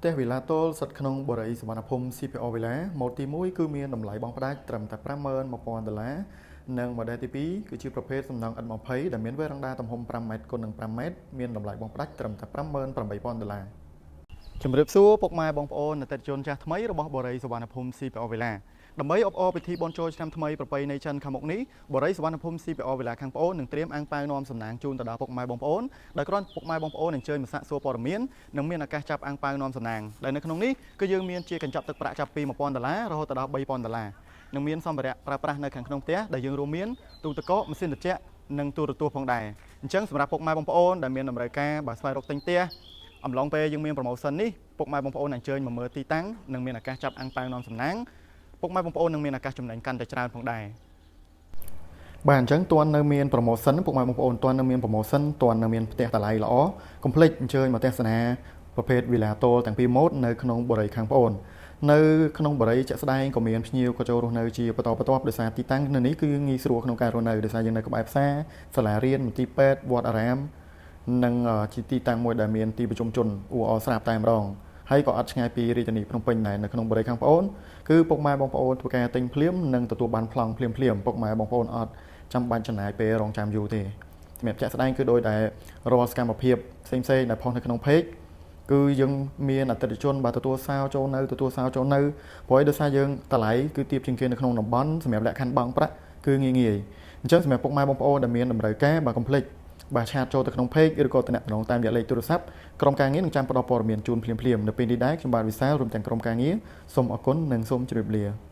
ផ្ទះវីឡាទោលស្ថិតក្នុងបុរីសុវណ្ណភូមិ CPO វីឡាម៉ូតទី1គឺមានតម្លៃបង់ផ្ដាច់ត្រឹមតែ51000ដុល្លារនិង model ទី2គឺជាប្រភេទសំណង់ N20 ដែលមានវេរ៉ង់ដាទំហំ5ម៉ែត្រគុណនឹង5ម៉ែត្រមានតម្លៃបង់ផ្ដាច់ត្រឹមតែ58000ដុល្លារជំរាបសួរពុកម៉ែបងប្អូនអតិថិជនចាស់ថ្មីរបស់បុរីសុវណ្ណភូមិ CPO វីឡាដើម្បីអបអរពិធីបុណ្យចូលឆ្នាំថ្មីប្រពៃណីចិនខាងមុខនេះបុរីសុវណ្ណភូមិ CPO វីឡាខាងប្អូននឹងត្រៀមអាំងប៉ាវនាំសំណាងជូនទៅដល់ពុកម៉ែបងប្អូនដោយគ្រាន់ពុកម៉ែបងប្អូនអញ្ជើញមកសាកសួរព័ត៌មាននិងមានឱកាសចាប់អាំងប៉ាវនាំសំណាងដែលនៅក្នុងនេះគឺយើងមានជាកញ្ចប់ទឹកប្រាក់ចាប់ពី1000ដុល្លាររហូតដល់3000ដុល្លារនិងមានសម្ភារៈប្រើប្រាស់នៅខាងក្នុងផ្ទះដែលយើងរួមមានទូទឹកកកម៉ាស៊ីនត្រជាក់និងទូរទស្សន៍ផងដែរអញ្ចឹងសម្រាប់ពុកម៉ែបងប្អូនដែលមានតម្រូវការបើស្វែងរកទិញផ្ទះអំឡុងពេលយើងមាន promotion នេះពុកម៉ែបងប្អូនអញ្ជើញមកមើលទីតាំងនិងមានឱកាសចាប់អាំងប៉ាវនាំសំណាងពុកម៉ែបងប្អូននឹងមានឱកាសចំណេញកាន់តែច្រើនផងដែរបាទអញ្ចឹងទាន់នៅមាន promotion ពុកម៉ែបងប្អូនទាន់នៅមាន promotion ទាន់នៅមានផ្ទះតម្លៃល្អកុំភ្លេចអញ្ជើញមកទស្សនាប្រភេទវីឡាទោលទាំងពីរម៉ូតនៅក្នុងបុរីខាងប្អូននៅក្នុងបុរីជាក់ស្ដែងក៏មានភ្ញៀវក៏ចូលរស់នៅជាបន្តបន្ទាប់ដោយសារទីតាំងនៅនេះគឺងាយស្រួលក្នុងការរស់នៅដោយសារយើងនៅក្បែរផ្សារសាលារៀនមន្ទីរពេទ្យវត្តអារាមនិងជាទីតាំងមួយដែលមានទីប្រជុំជនអ៊ូអរស្រាប់តែម្ដងហើយក៏អត់ឆ្ងាយពីរាជធានីភ្នំពេញដែរនៅក្នុងបុរីខាងប្អូនគឺពុកម៉ែបងប្អូនធ្វើការទិញភ្លាមនិងទទួលបានប្លង់ភ្លាមភ្លាមពុកម៉ែបងប្អូនអត់ចាំបាច់ចំណាយពេលរងចាំយូរទេសម្រាប់ជាក់ស្ដែងគឺដោយតែរាល់សកម្មភាពផ្សេងៗដែល post នៅក្នុង page គឺយើងមានអតិថិជនបាទទទួលសោចូលនៅទទួលសោចូលនៅព្រោះឯដោយសារយើងតម្លៃគឺទាបជាងគេនៅក្នុងតំបន់សម្រាប់លក្ខខណ្ឌបង់ប្រាក់គឺងាយងាយអញ្ចឹងសម្រាប់ពុកម៉ែបងប្អូនដែលមានតម្រូវការបាទកុំភ្លេចបាទ chat ចូលទៅក្នុង page ឬក៏ទំនាក់ទំនងតាមរយៈលេខទូរស័ព្ទក្រុមការងារនឹងចាំផ្ដល់ព័ត៌មានជូនភ្លាមៗនៅពេលនេះដែរខ្ញុំបាទវិសាលរួមទាំងក្រុមការងារសូមអរគុណនិងសូមជម្រាបលា។